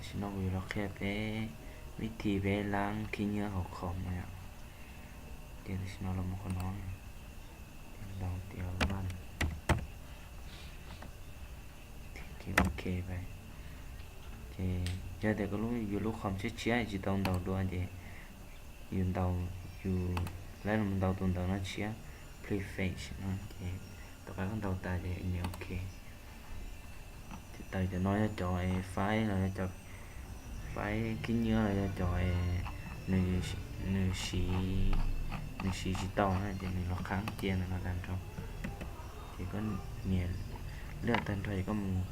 Tam sim no kuv yuav los qhia peb vib thi peb lab khib nyiab hauv qhov no yom. Ces tam sim no los mus qhov no, ces ntaus tias run, ces ok pais. Ces yog tias koj lub, yus lub qhov tshiab tshiab tsis tau ntaus dua ces yus ntaus, yus lab los ntaus tus ntawm no tshiab, prefix no ces tom qab koj ntaus tas ces nias ok. Ces tawm cov no yog cov faib los yog cov faib khib nyiab los yog cov nws, nws siv, nws siv tsis tau na ces nws los qhab cia ntawm no tag nrho. Ces koj nias lwm tag nrho ces koj mus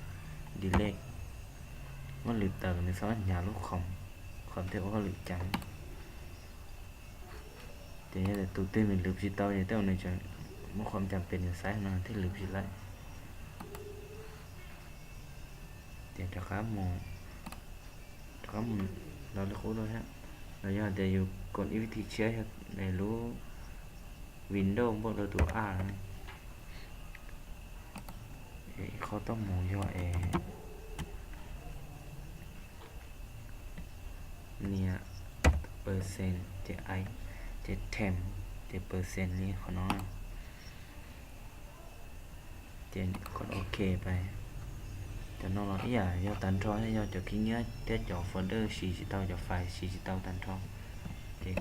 delete, muab lwm tawm nws txhob hnyav lub qhov, qhov thiaj ua hauj lwm ceev. Ces yog tias tus twg nws lwm tsis tau ces tej zaum nws tseem muaj qhov cam pem nws xaiv no thiaj lwm tsis laib. Ces rov qab mus, rov qab mus los li qub dua thiab. Los yog tias yus koom ib vib thi tshiab yog lub Windows npaj rau tus a, ib qhov tau mus yog es nias percent ces, ces temp, ces percent li qhov no. Ces koj ok pais. Cov no los ib yam yog tag nrho, yog cov khib nyiab thiab cov folder siv tsis tau, cov file siv tsis tau tag nrho. Ces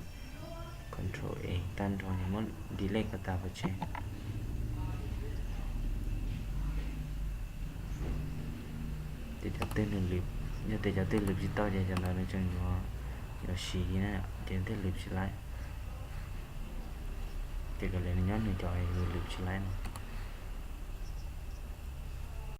control A tag nrho ces muab delete kom tag pov tseg. Ces cov twg nws lwm, yog tias cov twg lwm tsis tau ces cov ntawd nws tseem yuav, yuav siv na, ces thiaj lwm tsis laib. Ces kom li nws nyob nws cov yus lwm tsis laib no.